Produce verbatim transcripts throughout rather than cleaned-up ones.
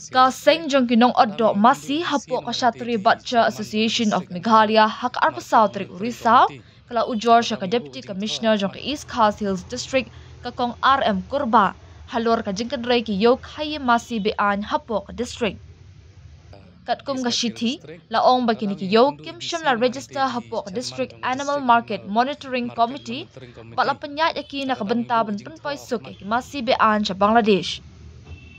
Ka seng jong ki nongotdoh masi hapoh ka Kshatriya Butcher Association of Meghalaya ha ka arphew saw tarik u Risaw ka la ujor sha ka Deputy Commissioner jong ka East Khasi Hills District, ka Kong R M Kurbah, halor ka jingkynrei ki ïew khaïi masi be-aiñ hapoh ka district. Katkum ka shithi, la ong ba kine ki ïew kim shym la register hapoh ka District Animal Market Monitoring Committee, bad la pynïaid ïa ki na ka bynta ban pynpoi suk ïa ki masi be-aiñ sha Bangladesh.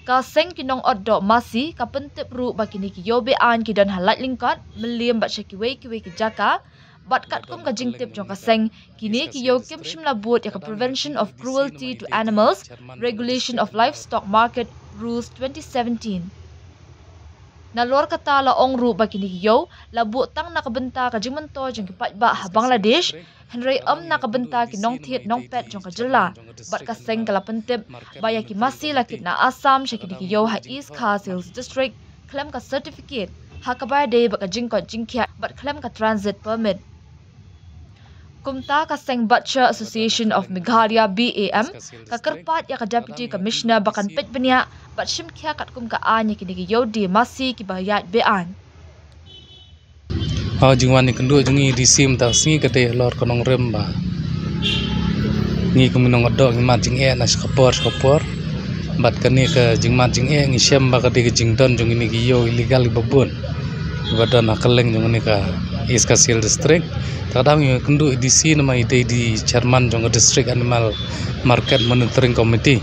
Ka seng ki nongotdoh masi ka pyntip ruh ba kine ki ïew be-aiñ ki don ha Laitlyngkot, Mylliem bad sha kiwei kiwei ki jaka, bad katkum ka jingtip jong ka seng, kine ki ïew kim shym la bud ïa ka Prevention of Cruelty to Animals, Regulation of Livestock Market Rules twenty seventeen. Nalor kata la ong ruh ba kine ki ïew la buh tang na ka bynta ka jingmyntoi jong ki paidbah ha Bangladesh, hynrei ym na ka bynta ki nongthied nongpet jong ka jylla. Bad ka seng ka la pyntip ba ïa ki masi la kit na Assam sha kine ki ïew ha East Khasi Hills District khlem ka certificate, ha kaba ïadei bad ka jingkoit jingkhiah bad khlem ka transit permit. Kumta ka seng Butcher Association of Meghalaya, B A M, ka kyrpad ïa ka Deputy Commissioner ba kan peit bniah bad shim khia katkum ka aiñ ïa kine ki ïew die masi kiba ïaid be-aiñ. Ha jingwan ïakynduh jong ngi D C mynta ka sngi ka dei halor ka nongrim ba ngi kum ki nongotdoh ngi mad jingeh na sha ka por sha ka por. Bad kane ka jingmad jingeh ngi shem ba ka dei ka jingdon jong kine ki ïew illegal kiba bun, kiba don ha kylleng jong kane ka East Khasi Hills District. Ta ka daw ngi ïakynduh ïa D C namar i dei i chairman jong ka District Animal Market Monitoring Committee.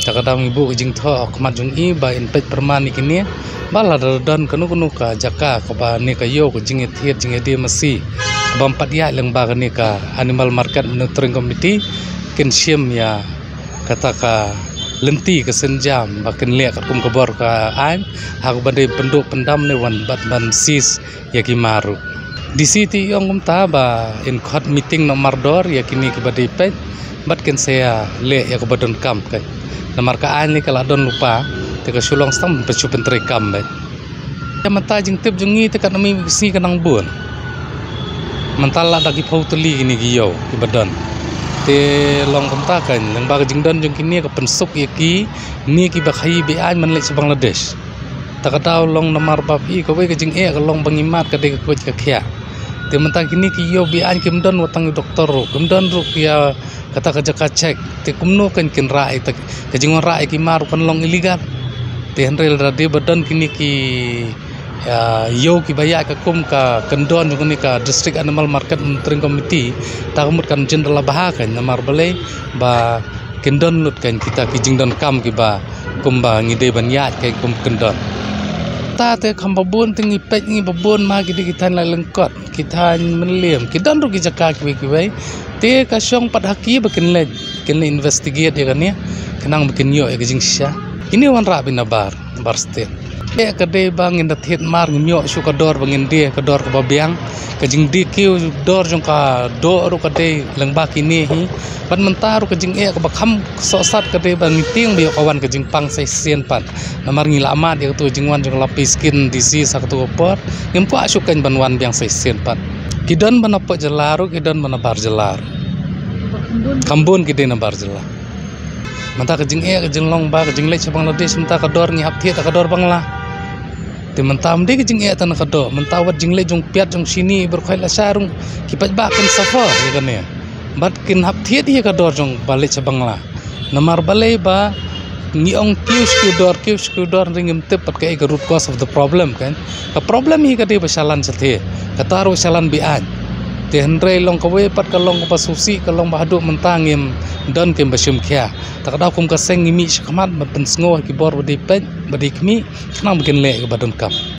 Ta ka daw ngi buh ka jingthoh ha khmat jong i ba in peit pyrman ïa kine, ba lada don kano kano ka jaka kaba ne ka ïew ka jingïathied jingïadie masi kaba ym pat ïaid lyngba kane ka Animal Market Monitoring Committee, kin shim ïa kata ka lynti ka sienjam ba kin leh katkum ka bor ka aiñ, ha kaba dei pynduh pyndam ne wan bad ban seize ïa ki mar ruh. D C te i ong kumta ba in khot meeting na mardor ïa kine kiba dei peit bad kin sa ïaleh ïa kaba donkam keiñ. Namar ka aiñ lei ka la don lypa, te ka shu long tang ban pyntrei kam beit. Ïa mynta jingtip jong ngi te katno mi ka sngi ka nang bun. Mynta la da ki phew tylli kine ki ïew kiba don. Te long kumta keiñ, lyngba ka jingdon jong kine ka pynsuk ïa kine kiba khaïi be-aiñ ban leit sha Bangladesh. Ta ka daw long namar ba phi i kawei ka jingeh ka long ba ngi mad ka dei ka koit ka khiah. Te mynta kine ki ïew be-aiñ kim don wat tang ki doktor ruh, kim don ruh ïa kata ka jaka check. Te kumno kan kin rah ïa ka jingwanrah ïa ki mar ruh kan long illegal. Te hynrei lada dei ba don kine ki, ïa, ïew kiba ïaid katkum ka kyndon jong kane ka District Animal Market Monitoring Committee, ta ka mut kan jin da la bha keiñ namar balei ba kin don lut keiñ kita ki jingdonkam kiba kumba ngi dei ban ïaid keiñ kum kyndon. Ta te kham ba bun te ngi peit ngi ba bun ma ki dei ki thaiñ Laitlyngkot, ki thaiñ Mylliem, ki don ruh ki jaka kiwei kiwei. Te ka shong pat ha ki ba kin leit, kin leit investigate ïa kane, khnang ba kin ïoh ïa ka jingshisha. Kine wanrah beit nabar, nabar state. Te ka dei ba ngin da thied mar ngin ïoh shuh ka dor ba ngin die, ka dor kaba biang. Ka jingdie kiew dor jong ka doh ruh ka dei lyngba kine hi. Bad mynta ruh ka jingeh kaba kham sohsat ka dei ba ngi tieng ba ïoh ka wan ka jingpang sa shisien pat. Namar ngi la mad ïa katu ka jingwan jong ka lapis skin disease ha katu ka por. Ngim kwah shuh keiñ ban wan biang sa shisien pat. Ki don ba na pdeng jylla ruh, ki don ba nabar jylla ruh. Kham bun ki dei nabar jylla. Mynta ka jingeh ka jinglong ba ka jingleit sha Bangladesh mynta ka dor ngi hap thied ka dor Bangla. Te mynta ym dei ka jingeh tang na ka doh, mynta wat jingleit jong piat jong shini, i baroh khoit lashai ruh ki paidbah kin suffer ïa kane. Bad kin hap thied ïa ka dor jong ba leit sha Bangla. Namar balei ba ngi ong kiew sha kiew dor, kiew sha kiew dor, hynrei ngim tip pat kaei ka root cause of the problem keiñ. Ka problem hi ka dei ba shalan shathie, kata ruh shalan be-aiñ. Te hynrei long kawei pat ka long kaba sngewsih, ka long ba haduh mynta ngim don keiñ ba shim khia. Ta ka daw kum ka seng ngi mih shakhmat ban pynsngew ha ki bor ba dei peit, ba dei khmih, khnang ba kin leh kaba donkam.